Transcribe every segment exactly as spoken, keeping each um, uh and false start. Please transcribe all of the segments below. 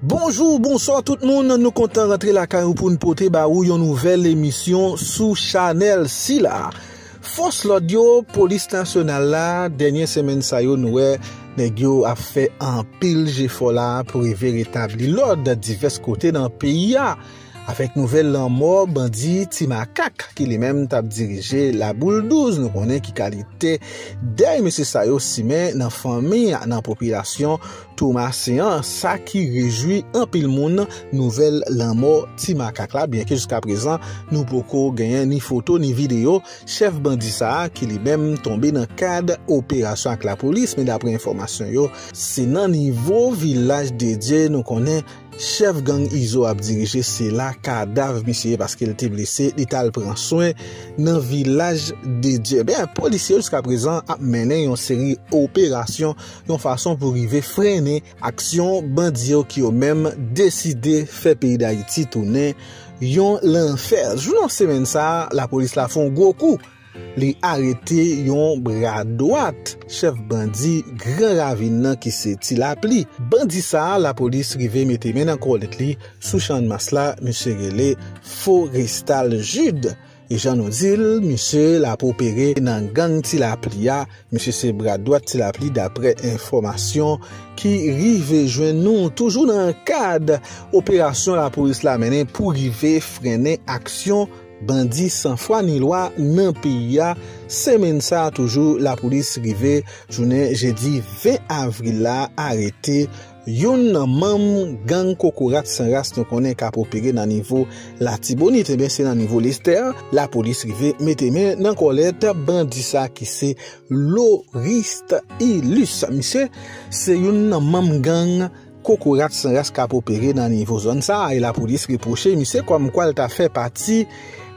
Bonjou, bonswa tout moun, nou kontan rantre lakay ou pou n pote ba ou yon nouvèl emisyon sou chanèl sila. Fòs lòd yo, polis nasyonal la, dènye semèn sa yo, nou wè nèg yo ap fè anpil jefò la pou rive retabli lòd divès kote nan peyi a. Avèk nouvèl lanmò bandi Ti Makak, ki li menm t ap dirije Laboul douz, nou konnen ki kalite dèy mesye sa yo simen nan fanmi a, nan popilasyon Tomasen an, sa ki rejwi anpil moun. Nouvèl lanmò Ti Makak la, byenke jiskaprezan nou poko genyen ni foto ni videyo chèf bandi sa a ki li menm tonbe nan kad operasyon ak lapolis, men daprè enfòmasyon yo, se nan nivo Vilaj de Dye nou konnen chèf gang Izo ap dirije, se la kadav misye ye paske l te blese, li t al pran swen nan Vilaj de Dye. Ben, polisye yo jiskaprezan ap mennen yon seri operasyon yon fason pou rive frennen aksyon bandi yo ki yo menm deside fè peyi Dayiti tounen yon lanfè. Jounen semèn sa a, lapolis la fè yon gwo kou. Li arete yon bra dwat chèf bandi Gran Ravin nan ki se Ti Lapli. Bandi sa a, lapolis rive mete men nan kòlèt li sou Channmas la, misye rele Forestal Jude. E jan nou di l, misye l ap opere nan gang Ti Lapli a. Misye se bra dwat Ti Lapli, daprè enfòmasyon ki rive jwenn nou. Toujou nan kad operasyon lapolis la mennen pou rive frennen aksyon bandi san fwa ni lwa nan peyi a. Semèn sa a toujou, lapolis rive jounen jedi ven avril la arete youn nan manm gang Kokorat San Ras nou konnen k ap opere nan nivo Latibonit. Ebyen, se nan nivo Lestè, lapolis rive mete men nan kòlèt bandi sa ki se Lorist Ilus. Misye se youn nan manm gang Kokorat San Ras k ap opere nan nivo zòn sa a, e lapolis repwoche misye kòmkwa l ta fè pati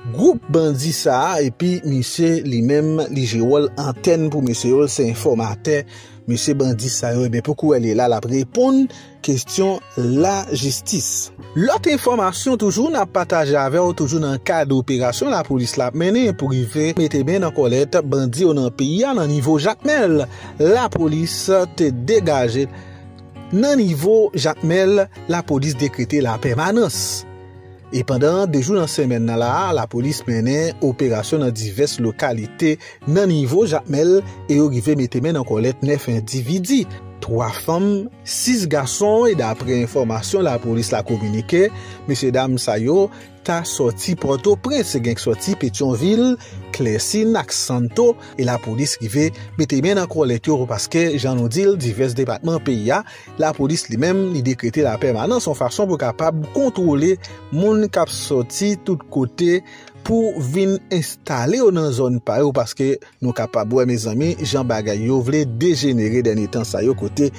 gwoup bandi sa a, epi misye li menm, li jwe wòl antèn pou mesye yo, l se enfòmatè mesye bandi sa yo. Ebyen, pou kounye a la, l ap reponn kesyon lajistis. Lòt enfòmasyon toujou n ap pataje avè w, toujou nan kad operasyon lapolis la ap mennen pou rive mete men nan kòlèt bandi yo nan peyi a nan nivo Jakmèl. Lapolis te degaje nan nivo Jakmèl, lapolis dekrete lapèmanans. E pandan de jou nan semèn nan la a, lapolis mennen operasyon nan divès lokalite nan nivo Jakmèl e yo rive mete men nan kòlèt nèf endividi, twa fanm, sis gason, e daprè enfòmasyon lapolis la kominike, mesye dam sa yo ta sòti Pòtoprens, e gen k sòti Petyonvil, Klèsin ak Santo, e lapolis rive mete men nan kòlèt yo paske, jan nou di l, divès depatman peyi a, lapolis li menm, li dekrete lapèmanans yon fason pou kapab kontwole moun k ap sòti tout kote pou vin enstale yo nan zòn pa yo, paske nou kapab wè, mezanmi, jan bagay yo vle dejenere dènye tan sa yo, kote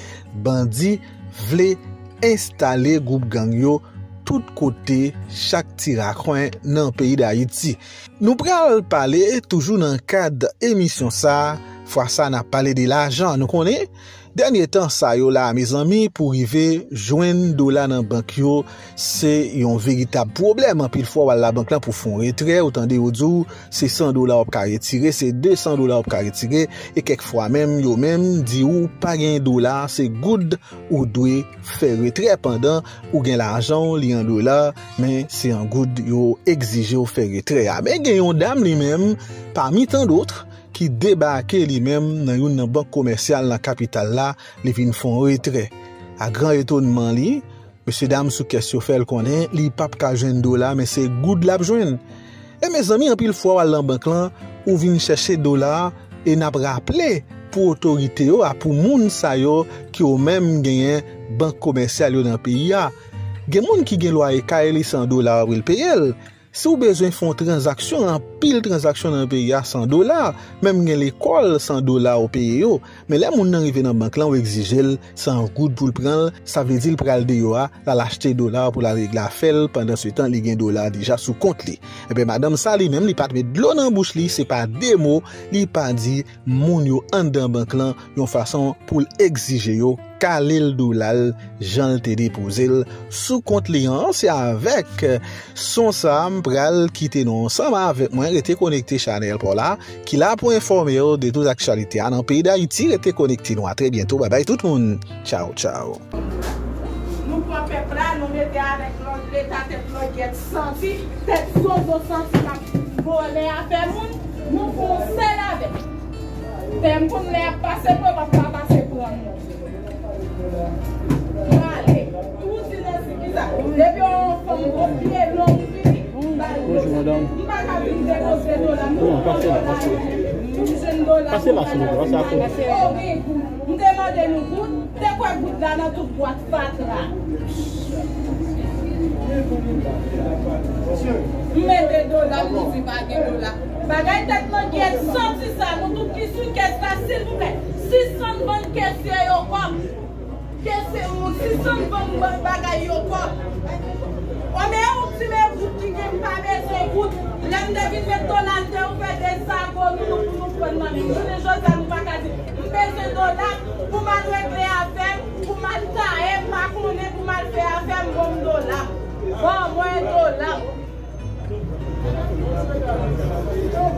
bandi vle enstale gwoup gang yo tout kote, chak ti rakwen nan peyi Dayiti. Nou pral pale toujou nan kad emisyon sa a, fwa sa a n ap pale de lajan. Nou konnen, dènye tan sa yo la, mezanmi, pou rive jwenn dola nan bank yo, se yon veritab pwoblèm. Anpil fwa, w al labank lan pou fè yon retrè, ou tande yo di w, se san dola w ap ka retire, se de san dola w ap ka retire, e kèk fwa menm, yo menm di w pa gen dola, se goud ou dwe fè retrè, pandan ou gen lajan w, li an dola, men se an goud yo egzije w fè retrè a. Men gen yon dam li menm, pami tan dòt, ki debake li menm nan youn nan bank komèsyal nan kapital la, li vin fè yon retrè. A gran etonman li, mesye dam sou kès yo fè l konnen li p ap ka jwenn dola, men se goud l ap jwenn. E mezanmi, anpil fwa w al nan bank lan, ou vin chèche dola, e n ap raple pou otorite yo a, pou moun sa yo ki yo menm genyen bank komèsyal yo nan peyi a. Gen moun ki gen lwaye kay li, san dola pou l peye l. Si w bezwen fè yon tranzaksyon, anpil tranzaksyon nan peyi a san dola, menm gen lekòl san dola ou peye yo. Men lè moun nan rive nan bank lan, ou egzije l san goud pou l pran l, sa vle di l pral deyò a, l al achte dola pou l al regle afè l, pandan se tan li gen dola deja sou kont li. Enben, madanm sa li menm, li pa t met dlo nan bouch li, se pa de mo li pa di moun yo anndan bank lan yon fason pou l egzije yo kale l dola l jan l te depoze l sou kont li an. Se avèk son sa a m pral kite nou ansanm avèk mwen. Rete konekte chanèl pa w la ki la pou enfòme w de tout aktyalite a nan peyi Dayiti. Rete konekte nou. A trè byento. Babay tout moun. Tchaw, tchaw. Nou pran pèp La, nou mete avèk lòt Leta, tèt langyèt santi, tèt zozo santi k ap vòlè afè moun, nou fè yon sèl avèk. Tè m konn lè y ap pase pran, m ap pa pase pran non. Prale. Tou di nan si ki sa. Depi yon fanm gwo pye long vini, m pa l. Bonjou, madanm. M pa ka vin depoze dola m. Non, pase la, pase la. M jwenn dola. Pase la, silvouplè, pase a kote. Oh, gen goud. M te mande nou goud. Te kwè goud la nan tout bwat fatra. M mete dola, m di pa gen dola. Bagay tèt langyèt santi sa, nou tout ki sou kès la, silvouplè. Sispann vann kesye yo kòb. Kesye, sispann vann bagay yo kòb. Ò, men yon ti men goud ki gen, m pa bezwen goud. Lè m te vin met dola, m te ouvè de zago nou, nou pou nou pran nan men. Jounen jodi a, nou pa ka di, m bezwen dola pou m al regle afè m, pou m al taye, m pa konnen pou m al fè afè m, ban m dola m. Ban mwen dola m.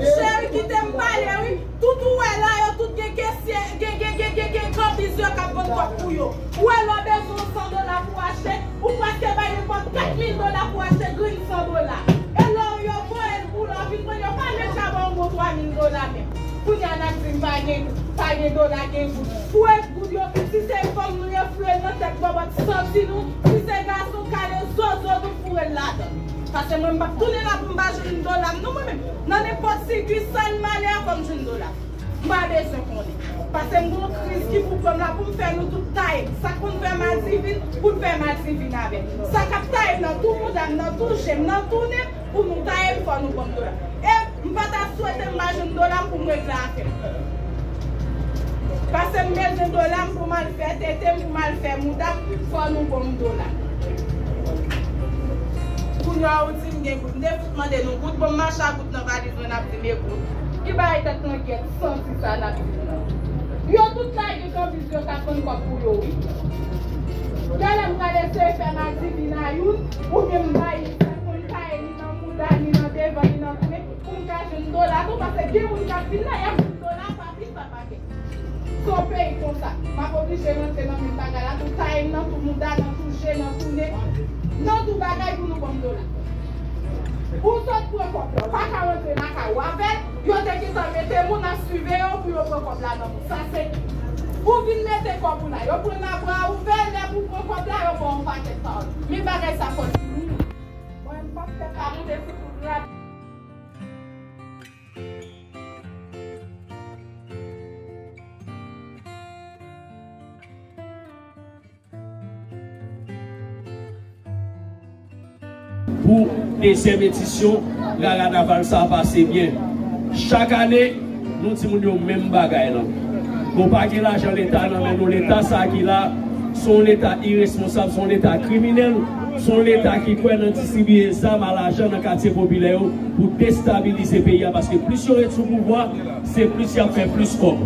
Cheri, kite m pale, wi. Tout ou wè la, yo tout gen kesye, gen, gen, gen, gen, gen kanbiz yo k ap vann kòb pou yo. Ou wè lè w bezwen yon san dola pou w achte, ou prèske bay nenpòt kat mil dola pou w achte grenn san dola. E lè w yo voye l pou lè w vin pran, yo pa menm ka ba w yon bon twa mil dola menm. Kounye a n ap di m pa gen, pa gen dola, gen goud. Pou e goud yo, si se fanm nou ye, foure l nan tèt bòbòt santi nou, si se gason kale zozo nou, foure l ladan l. Paske mwen, m p ap tounen la pou m pa jwenn dola m, non, mwen menm. Nan nenpòt sikisal m ale a, fò m jwenn dola m. M pa bezwen konnen. Paske m gon kriz ki pou pran m la pou m fè nou tout taye m. Sa k konn fè m adivin, pou l fè m adivin avè l. Sa k ap taye m nan tou mouda m, nan tou je m, nan tou nen m, pou nou taye m, fò nou ban m dola m. E m pa ta swete m pa jwenn dola m pou m regle afè m. Paske m bezwen dola m pou m al fè tete m, pou m al fè mouda m, fò nou ban m dola m. Kounye a ou di m gen goud. M te fout mande nou goud, bon, m mache ak goud nan valiz mwen, n ap di m e goud. Ki bagay tèt langyèt santi sa n ap di m nan? Yo tout la gen kanbiz yo k ap vann kòb pou yo, wi. Genlè m pral eseye fè m adivin a youn, oubyen m bay li sa pou l taye li nan mouda, li nan devan, li nan tounen, pou m ka jwenn dola tou, paske gen moun k ap vin la, y ap jwenn dola pa plis pa pakèt. Se yon peyi konsa. M ap oblije rantre nan menm bagay la, tou taye m nan tou mouda, nan tou je, nan tou nen, nan tou bagay pou nou ban m dola. Ou sot pran kòb la, ou pa ka rantre lakay ou avè l, yo te gentan mete moun ap siveye w pou yo pran kòb la nan men w. Sa se, ou vin mete kòb ou la, yo pran nan bra ouvè, lè pou pran kòb la, yo ba w yon pakèt pawòl. Men bagay sa fò di nou. Mwen, m p ap fè pa monte sou tout rad. Pou dezyèm edisyon, rara naval sa a pase byen. Chak ane, nou di moun yo menm bagay lan. Nou pa gen lajan Leta nan men nou. Leta sa a ki la, se yon Leta iresponsab, se yon Leta kriminèl, se yon Leta ki kwè nan distribiye zam a lajan nan katye popilè yo pou destabilize peyi a, paske plis yo ret sou pouvwa, se plis y ap fè plis kòb.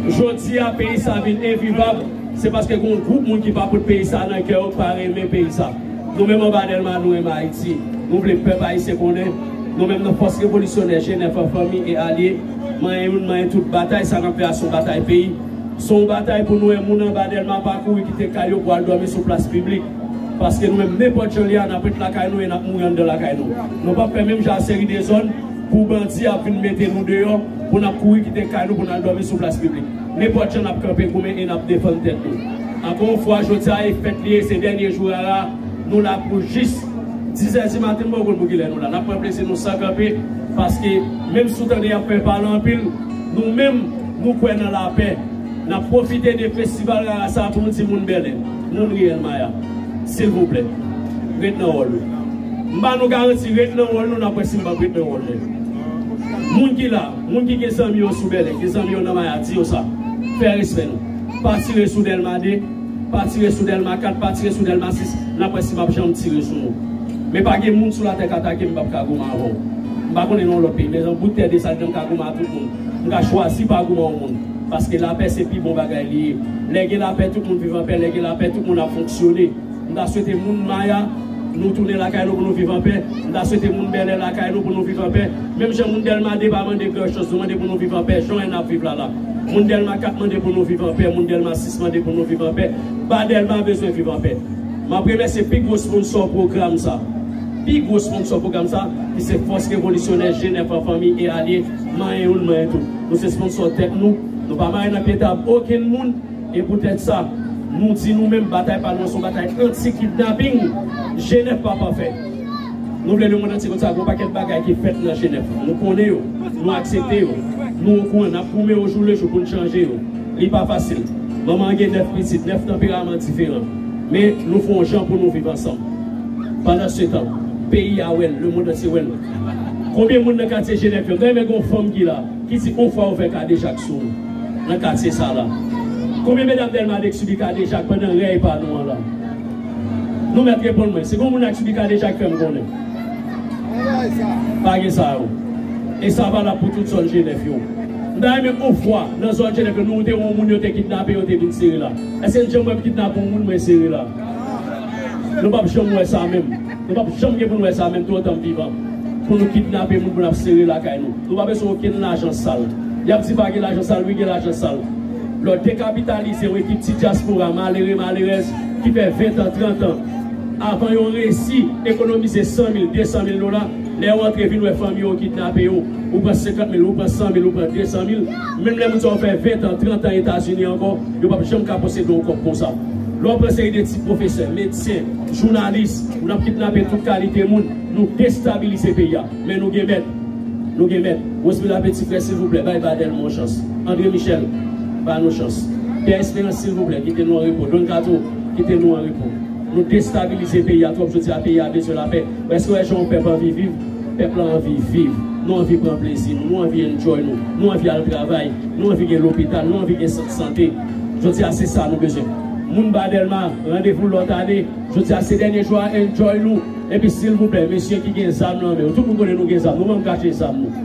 Jodi a, peyi sa vin envivab, se paske gen yon gwoup moun ki pa pot peyi sa nan kè yo, pa renmen peyi sa. Nou menm anba Dèlma, nou renmen Ayiti. Nou vle pèp ayisyen konnen, nou menm nan Fòs Revolisyonè G nèf an, Fanmi e Alye, manyen youn, manyen tout, batay sa n ap fè a se yon batay peyi. Se yon batay pou nou wè moun anba Dèlma pa kouri kite kay yo pou al dòmi sou plas piblik. Paske nou menm, nenpòt jan li a, n ap ret lakay nou e n ap mouri anndan lakay nou. Nou p ap fè menm jan a seri de zòn pou bandi ap vin mete nou deyò, pou n ap kouri kite kay nou pou n al dòmi sou plas piblik. Nenpòt jan n ap kanpe goumen e n ap defann tèt nou. Ankò yon fwa, jodi a e fèt li ye, se dènye jou rara, nou la pou jis dizè di maten, m poko konn pou kilè nou la. N ap pran plezi nou san kanpe, paske menm si w tande y ap fè pale anpil, nou menm, nou kwè nan lapè. N ap pwofite de festival rara sa a pou nou di moun Bèlè, moun Riyèl Maya, silvouplè, ret nan wòl ou. M ba nou garanti, ret nan wòl nou, n ap wè si m p ap ret nan wòl mwen. Moun ki la, moun ki gen zanmi yo sou Bèlè, gen zanmi yo nan Maya, di yo sa. Fè respè nou. Pa tire sou Dèlma de, pa tire sou Dèlma kat, pa tire sou Dèlma sis. N ap wè si m ap janm tire sou nou. Men pa gen moun sou latè k atake m, m p ap ka goumen avè w. M pa konnen nan yon lòt peyi, men yon bout tè desalin m ka goumen a tout moun. M ka chwazi pa goumen yon moun. Paske lapè se pi bon bagay li ye. Lè gen lapè, tout moun viv anpè. Lè gen lapè, tout moun ap fonksyone. M ta swete moun Maya, nou tounen lakay nou pou nou viv anpè. M ta swete moun Bèlè lakay nou pou nou viv anpè. Menm jan moun Dèlma de pa mande gran chòs, nou mande pou nou viv anpè. Jan n ap viv la la. Moun Dèlma kat mande pou nou viv anpè. Moun Dèlma sis mande pou nou viv anpè. Ba Dèlma bezwen viv anpè. M ap remèsye pi gwo sponsò pwogram sa. Pi gwo sponsò pwogram sa, ki se Fòs Revolisyonè Jenèf an Fanmi e Alye, manyen youn, manyen tout. Nou se sponsò tèt nou, nou pa mare nan pye tab okenn moun, e poutèt sa, nou di nou menm batay pa nou an se yon batay anti-kidnaping. Jenèf pa pafè. Nou vle lemonn antye konn sa, gen yon pakèt bagay ki fèt nan Jenèf. Nou konnen yo, nou aksepte yo, nou okouran, n ap goumen yo jou le jou pou n chanje yo. Li pa fasil. Manman an gen nèf pitit, nèf tanperaman diferan. Men nou fè yon jan pou nou viv ansanm. Pandansetan, peyi a wè l, lemonn antye wè l. Konbyen moun nan katye Jenèf yo? M ta renmen gen yon fanm ki la, ki di yon fwa yo fè kadejak sou ou nan katye sa la. Konbyen medam Dèlma de k sibi kadejak pandan rèy pa nou an la? Nou mèt reponn mwen. Si gen yon moun la k sibi kadejak, fè m konnen. Pa gen sa yo. E sa valab pou tout zòn Jenèf yo. M ta renmen yon fwa, nan zòn Jenèf yo, nou te wè yon moun yo te kidnape, yo te vin sere la. Èske n janm wè m kidnape yon moun, mwen sere la? Nou p ap janm wè sa menm. Nou p ap janm gen pou n wè sa menm toutotan m vivan. Pou nou kidnape moun, pou n ap sere lakay nou. Nou pa bezwen okenn lajan sal. Y ap di pa gen lajan sal, wi, gen lajan sal. Lè w dekapitalize yon ekip ti dyaspora malere, malerèz ki fè ven tan, trant an, avan yo resi ekonomize san mil, de san mil dola, lè yo antre vin wè fanmi yo kidnape yo, ou pran senkant mil, ou pran san mil, ou pran de san mil, menm lè moun sa yo fè ven tan, trant an Etazini ankò, yo p ap janm ka posede yon kòb konsa. Lè w pran seri de ti pwofesè, medsen, jounalis, moun ap kidnape tout kalite moun, nou destabilize peyi a. Men nou gen mèt. Nou gen mèt. Rosemila Petit Frè, silvouplè, bay Badelma yon chans. André Michel, ba nou chans. Pierre Espérance, silvouplè, kite nou an repo. Don Kato, kite nou an repo. Nou destabilize peyi a twòp jodi a, peyi a bezwen lapè. Èske w wè jan yon pèp anvi viv? Pèp la anvi viv. Nou anvi pran plezi nou. Nou anvi enjoy nou. Nou anvi al travay. Nou anvi gen lopital. Nou anvi gen sant sante. Jodi a, se sa nou bezwen. Moun Badelma, randevou lòt ane. Jodi a, se dènye jou a, enjoy nou. Epi silvouplè, mesye ki gen zam nan men yo, tout moun konnen nou gen zam, nou pa janm kache zam nou.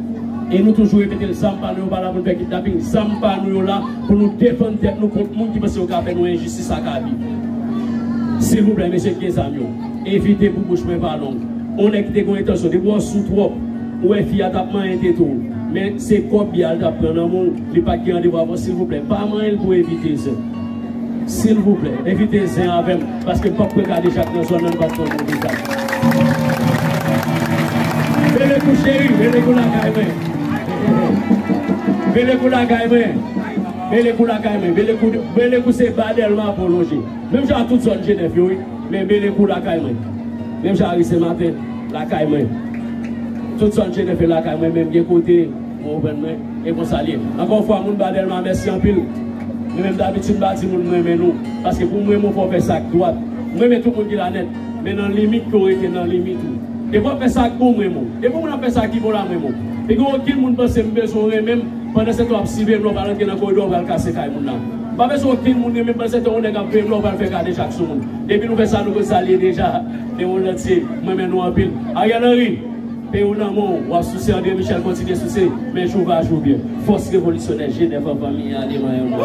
E nou toujou repete l, zam pa nou yo pa la pou n fè kidnaping, zam pa nou yo la pou nou defann tèt nou kont moun ki panse yo ka fè nou enjistis ak abi. Silvouplè, mesye ki gen zam yo, evite pou bouch mwen pa long. On nèg ki te gen entansyon, depi w sou twòp, ou wè fi a t ap manyen tete w, men se kòb biyè a l t ap pran nan men w, li pa t gen randevou avè w, silvouplè, pa manyen l pou evite zen. Silvouplè, evite zen avè m, paske m p ap pran kadejak nan zòn nan, m p ap pran bon dezak. Belekou cheri, Belekou lakay mwen. Belekou lakay mwen. Belekou lakay mwen. Belekou, Belekou se Badelma pwolonje. Menm jan ak tout zòn Jenèf yo, wi. Men Belekou lakay mwen. Menm jan Ari Senmaten lakay mwen. Tout zòn Jenèf yo lakay mwen, menm gen kote, ou konprann mwen, e konsa l ye. Ankò yon fwa, moun Badelma, mèsi anpil. Mwen menm dabitid, m pa di moun m renmen nou. Paske pou m renmen w, fò w fè sa k dwat. M renmen tout moun ki la nèt, men nan limit ke w rete nan limit ou. Depi w ap fè sa k bon, m renmen w. Depi yon moun ap fè sa ki bon la, m renmen w. Pigi okenn moun panse m bezwen w renmen m, pandan se tan w ap siveye m, lè w pral antre nan koridò, w pral kase kay moun la. M pa bezwen okenn moun renmen m, pandan se tan yon nèg ap veye m, lè w pral fè kadejak sou moun. Depi nou fè sa, nou konn sa l ye deja. Lemonn antye, m renmen nou anpil. Ariel Henry, peyi w nan men w, w ap souse, André Michel kontinye souse, men jou va jou byen. Fòs revolisyonè, Jenèf an fanmi, ale manyen nou.